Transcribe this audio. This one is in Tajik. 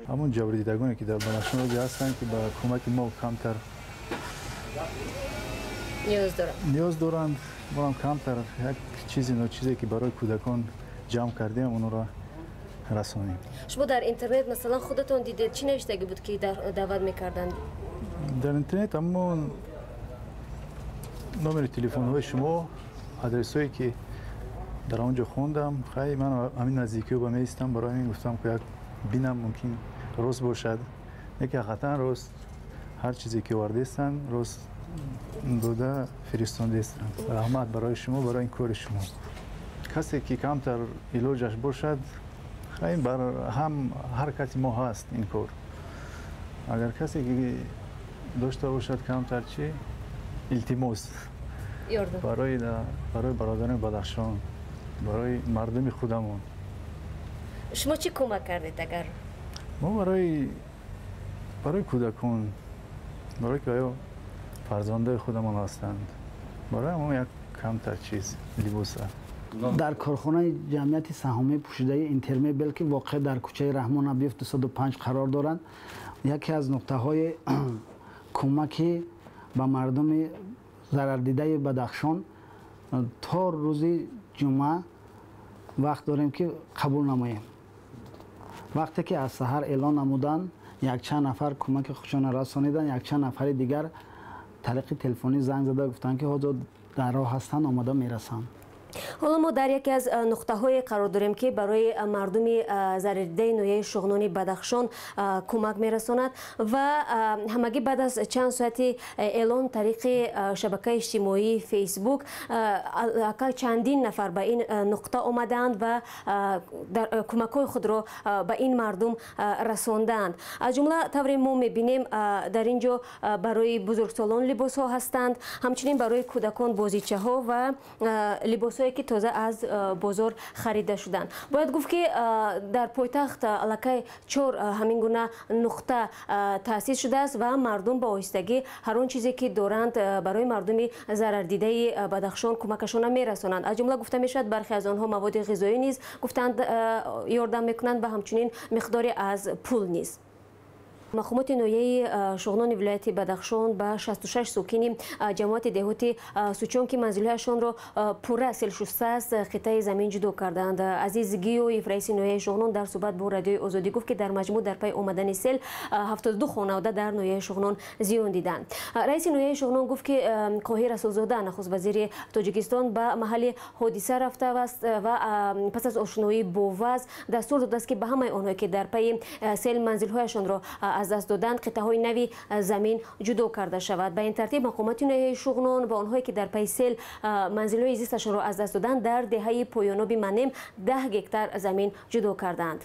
Ҳамон ҷабрдидагоне, ки дар Бадахшон ҳастанд, ки ба кӯмаки мо камтар ниёз доранд, ниёз доранд, мо ҳам камтар як чизи ночизе, ки барои кӯдакон ҷамъ кардем, онро расонем. Шумо дар интернет, масалан, худатон дидед, чӣ навиштагӣ буд, ки даъват мекарданд? Дар интернет ҳамон номери телефонҳои шумо, адресҳое, ки дар он ҷо хондам. Хай, ман ҳамин наздикиҳо ба меистам, барои ҳамин гуфтам, ки як бинам, мумкин рост бошад. Яке ҳақиқатан рост, ҳар чизе ки овардаистанд, рост дода фиристодаистанд. Раҳмат барои шумо, барои ин кори шумо. Касе ки камтар илоҷаш бошад, хай, бар ҳам ҳар каси мо ҳаст ин кор. Агар касе ки дошта бошад камтар чӣ, илтимос, барои бародарони Бадахшон, барои мардуми худамон. Шумо чӣ кӯмак кардед, агар? Мо барои кӯдакон, барои ки оё фарзандои худамон ҳастанд, барои ҳамон як камтар чиз, либоса. Дар корхонаи ҷамъияти саҳомии пӯшидаи Интермебел, ки воқеъ дар кӯчаи Раҳмон Абдиев 205 қарор доранд, яке аз нуқтаҳои кӯмаки ба мардуми зарардидаи Бадахшон то рӯзи ҷумъа вақт дорем, ки қабул намоем. Вақте ки аз саҳар эълон намуданд, якчанд нафар кӯмаки худшонро расониданд, якчанд нафари дигар тариқи телефонӣ занг зада гуфтанд, ки ҳозир дар роҳ ҳастанд, омода мерасанд. Ҳоло мо дар яке аз нуқтаҳое қарор дорем, ки барои мардуми зарардидаи ноҳияи Шуғнони Бадахшон кӯмак мерасонад. Ва ҳамагӣ баъд аз чанд соати эълон тариқи шабакаи иҷтимоии Фейсбук акал чандин нафар ба ин нуқта омадаанд ва кӯмакҳои худро ба ин мардум расондаанд. Аз ҷумла, тавре мо мебинем, дар ин ҷо барои бузургсолон либосҳо ҳастанд, ҳамчунин барои кӯдакон бозичаҳо ва либосҳое, ки тоза аз бозор харида шуданд. Бояд гуфт, ки дар пойтахт аллакай чор ҳамин гуна нуқта таъсис шудааст ва мардум ба оҳистагӣ ҳар он чизе, ки доранд, барои мардуми зарардидаи Бадахшон кӯмакашона мерасонанд. Аз ҷумла, гуфта мешавад, бархе аз онҳо маводи ғизоӣ низ гуфтанд ёрдам мекунанд ва ҳамчунин миқдоре аз пул низ. Мақомоти ноҳияи Шуғнони вилояти Бадахшон ба 66 сокини ҷамоати деҳоти Сучон, ки манзилҳояшонро пурра сел шустааст, қитъаи замин ҷудо карданд. Азиз Гиёев, раиси ноҳияи Шуғнон, дар суҳбат бо Радиои Озодӣ гуфт, ки дар маҷмӯъ дар пайи омадани сел 72 хонавода дар ноҳияи Шуғнон зиён диданд. Раиси ноҳияи Шуғнон гуфт, ки Қоҳир Расулзода, нахуст вазири Тоҷикистон, ба маҳалли ҳодиса рафтааст ва пас аз ошноӣ бо вазъ дастур додааст, ки ба ҳамаи онҳое, ки дар пайи сел манзилҳояшонро аз даст доданд, қитъаҳои нави замин ҷудо карда шавад. Ба ин тартиб, мақомоти ноҳияи Шуғнон ба онҳое, ки дар пайи сел манзилҳои зисташонро аз даст доданд, дар деҳаи поёноби Манем 10 гектар замин ҷудо кардаанд.